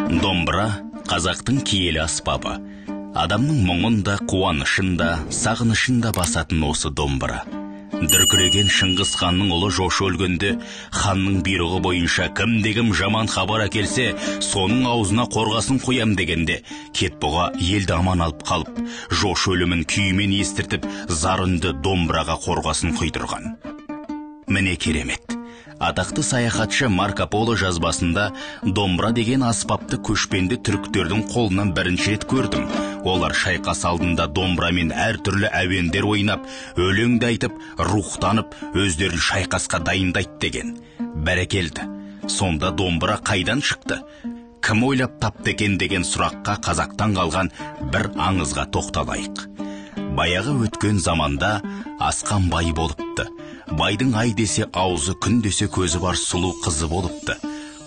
Домбыра қазақтың киелі аспабы. Адамның мұңын да, қуанышын да, сағынышын да басатын осы домбыра. Дүркіреген Шыңғыс ханның ұлы Жошы өлгенде, ханның бұйрығы бойынша кімде-кім жаман хабар әкелсе, соның аузына қорғасын қоям дегенде, Кетбұға елді аман алып қалып, Жошы өлімін күйімен естіртіп, зар үнді домбыраға қорғасын құйдырған. Міне керемет. Атақты саяхатшы Марко Поло жазбасында домбыра деген аспапты көшпенді түріктердің қолынан бірінші рет көрдім. Олар шайқас алдында домбырамен әртүрлі әуендер ойнап, өлеңді айтып, рухтанып, өздерін шайқасқа дайындайды деген. Бәрекелді. Сонда домбыра қайдан шықты? Кім ойлап тапты екен деген сұраққа қазақтан қалған бір аңызға тоқталайық. Баяғы өткен заманда Асқан бай болыпты. Байдың ай десе аузы, күн десе көзі бар сұлу қызы болыпты.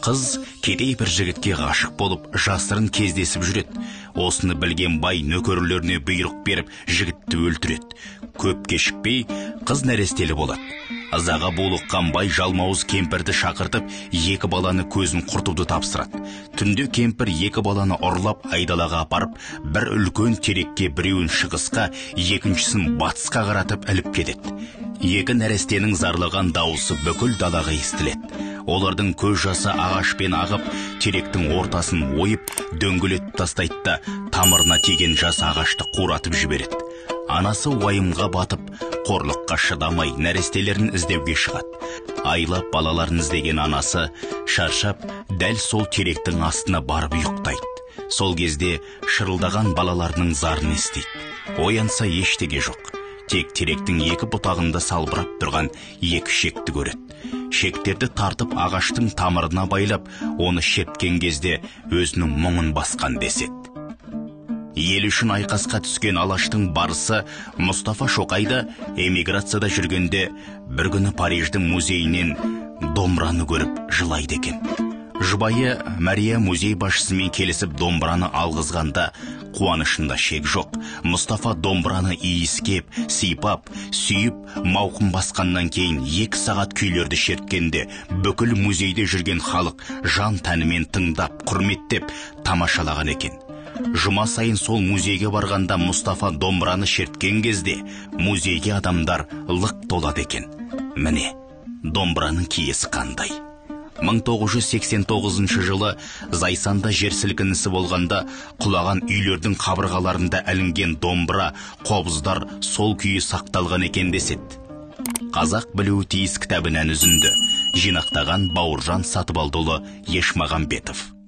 Қыз кедей бір жігітке ғашық болып, жасырын кездесіп жүреді. Осыны білген бай нөкерлеріне бұйрық беріп, жігітті өлтіреді. Көп кешікпей қыз нәрестелі болады. Ызаға булыққан бай жалмауыз кемпірді шақыртып, екі баланы көзін құртуды тапсырады. Түнде кемпір екі баланы ұрлап айдалаға апарып, бір үлкен терекке біреуін шығысқа, екіншісін батысқа қаратып іліп кетеді. Екі нәрестенің зарлаған дауысы бүкіл далаға естіледі. Олардың көз жасы ағашпен ағып, теректің ортасын ойып, дөңгелетіп тастайды да, тамырына тиген жас ағашты қуратып жібереді. Анасы уайымға батып, қорлыққа шыдамай нәрестелерін іздеуге шығады. Айлап балаларын іздеген анасы шаршап, дәл сол теректің астына барып ұйықтайды. Сол кезде шырылдаған балаларының зарын естиді. Оянса ештеңе жоқ. Тек теректің екі бұтағында салбырап тұрған екі шекті көреді. Шектерді тартып ағаштың тамырына байлап, оны шерткен кезде өзінің мұңын басқан деседі. Ел үшін айқасқа түскен Алаштың барысы Мұстафа Шоқай да эмиграцияда жүргенде бір күні Париждің музейінен домбыраны көріп жылайды екен. Жұбайы Мария музей басшысымен келісіп домбыраны алғызғанда қуанышында шек жоқ. Мұстафа домбыраны иіскеп, сипап, сүйіп, мауқын басқаннан кейін 2 сағат күйлерді шерткенде бүкіл музейде жүрген халық жан тәнімен тыңдап, құрметтеп, тамашалаған екен. Жұма сайын сол музейге барғанда Мұстафа домбыраны шерткен кезде музейге адамдар лық толады екен. Міне, домбыраның киесі қандай. 1989 жылы Зайсанда жер сілкінісі болғанда құлаған үйлердің қабырғаларында ілінген домбыра, қобыздар сол күйі сақталған екен деседі. Қазақ білуі тиіс кітабынан үзінді. Жинақтаған Бауыржан Сатыбалдыұлы Ешмағамбетов.